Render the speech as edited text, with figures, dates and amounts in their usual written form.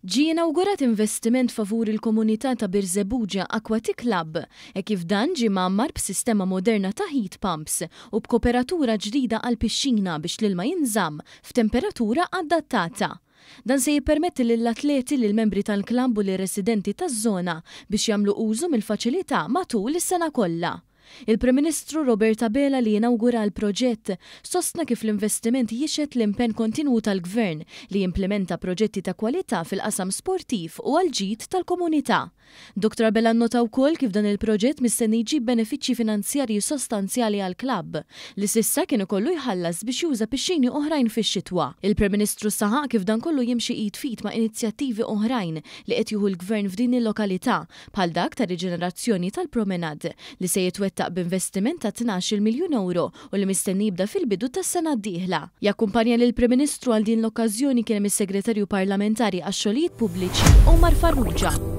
Ġie inawgurat investiment favur il-komunità ta' Birżebbuġa Aquatic Club, hekk kif dan ġie mgħammar b'sistema moderna ta' heat pumps u b'koperatura ġdida għall-pixxina biex l-ilma jinżamm f'temperatura adattata. Dan se jippermetti lill-atleti, lill-membri tal-klabb u lir-residenti taż-żona biex jagħmlu użu mill-faċilità matul is-sena kollha. Il-Prim Ministru Robert Abela li inawgura l-proġett sostna kif l-investiment jixhed l-impenn kontinwu tal-Gvern li jimplementa proġetti ta' kwalità fil-qasam sportiv u għall-ġid tal-komunità. Dr Abela nnota wkoll kif dan il-proġett mistenni jġib benefiċċji finanzjarji sostanzjali għall-klabb, li s'issa kien ikollu jħallas biex juża pixxini oħrajn fix-xitwa. Il-Prim Ministru saħaq kif dan kollu jimxi id f'id ma' inizjattivi oħrajn li qed jieħu l-Gvern f'din il-lokalità, bħal dak tar-riġenerazzjoni tal-promenade, li se jitwettaq b'investiment ta' 12-il miljun ewro u li mistenni jibda fil-bidu tas-sena d-dieħla. Jakkumpanja lill-Prim Ministru għal din l-okkażjoni kien hemm is-Segretarju Parlamentari għax-Xogħlijiet Pubbliċi, Omar Farrugia.